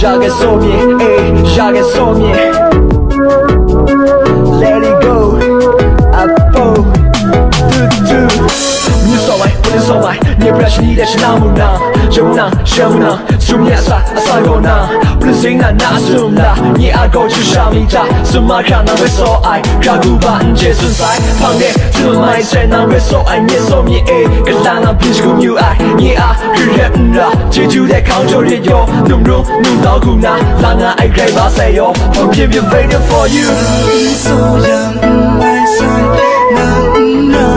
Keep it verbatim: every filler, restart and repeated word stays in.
ရခဲ့စောမြင် အေး ရခဲ့စောမြင် Let it go အပို တူတူ မြူစော်ဝိုင်းပလင်းစော်ဝိုင်းမြေပြရှိတဲ့ရှင်နာမူနာယုံနာယုံနာ Sumya sa, sa yo na, blessing na na sum la, ni a go chu sha mi ta, suma kha na we so ai, kra gu ba n je sun sai, pang de, tu mai se na we so ai, ni so mi e, ka la na bi gu myu ai, ni a, kre na, chi ju de kang jo ri yo, num ru, num da gu na, la na ai grai ba se yo, I'm giving waiting for you. So young, my son, now, now.